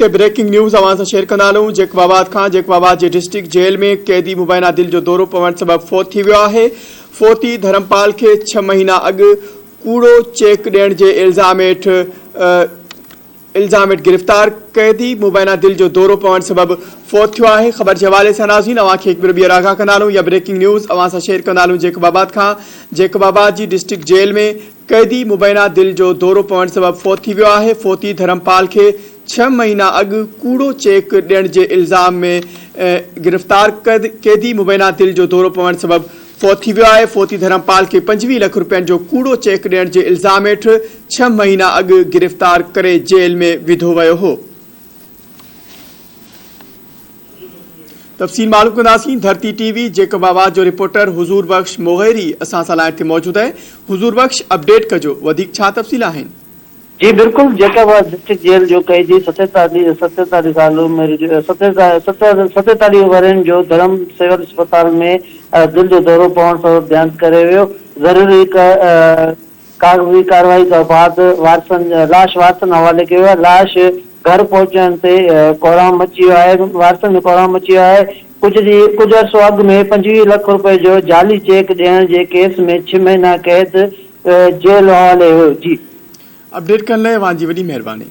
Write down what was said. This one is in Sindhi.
تي بريڪنگ نيوز اوهان سان شيئر ڪندا هلون جيڪب آباد کان جيڪب آباد جي ڊسٽرڪٽ جيل ۾ قيدي مبينا دل جو دورو پوڻ سبب فوت ٿي ويو آهي فوتي ڌرمپال کي ڇهه مهينا اڳ ڪوڙو چيڪ ڏيڻ جي الزام هيٺ الزام هيٺ گرفتار قيدي مبينا دل جو دورو پوڻ سبب فوت ٿيو آهي خبر جي حوالي سان ناظرين اوهان کي هڪ ڀيرو ٻيهر آگاهه ڪندا هلون يا بريڪنگ نيوز اوهان سان شيئر ڪندا هلون جيڪب آباد کان جيڪب آباد جي ڊسٽرڪٽ جيل ۾ قيدي مبينا دل جو دورو پوڻ سبب فوت ٿي ويو آهي، فوتي ڌرمپال کي ڇهه مهينا اڳ ڪوڙو چيڪ ڏيڻ جي الزام ۾ گرفتار قيدي مبينا دل جو دورو پوڻ سبب فوت ٿي ويو آهي، فوتي ڌرمپال کي 25 لک رپين جو ڪوڙو چيڪ ڏيڻ جي الزام هيٺ ڇهه مهينا اڳ گرفتار ڪري جيل ۾ وڌو ويو هو. تفصيل معلوم ڪنداسين ڌرتي ٽي وي جيڪب آباد جو رپورٽر حضور بخش مغيري اسان سان لائين تي موجود آهي حضور بخش اپڊيٽ ڪجو وڌيڪ ڇا تفصيل آهن. جي بلڪل جيڪب آباد ڊسٽرڪٽ جيل جو قيدي 47 47 سال عمر جو 47 ورهين جو ڌرم سول اسپتال ۾ دل جو دورو پوڻ سبب ديهانت ڪري ويو ضروري ڪاغذي ڪارروائي کان بعد وارثن لاش وارثن حوالي ڪيو ويو آهي، لاش گهر پهچڻ تي ڪهرام مچي ويو آهي، وارثن ۾ ڪهرام مچي ويو آهي، ڪجهه ڏينهن ڪجهه عرصو اڳ ۾ 25 لک روپين جو جعلي چيڪ ڏيڻ جي ڪيس ۾ ڇهه مهينا قيد جيل حوالي هيو، جي. اپڊيٽ ڪرڻ لاء اوهان جي وڏي مهرباني.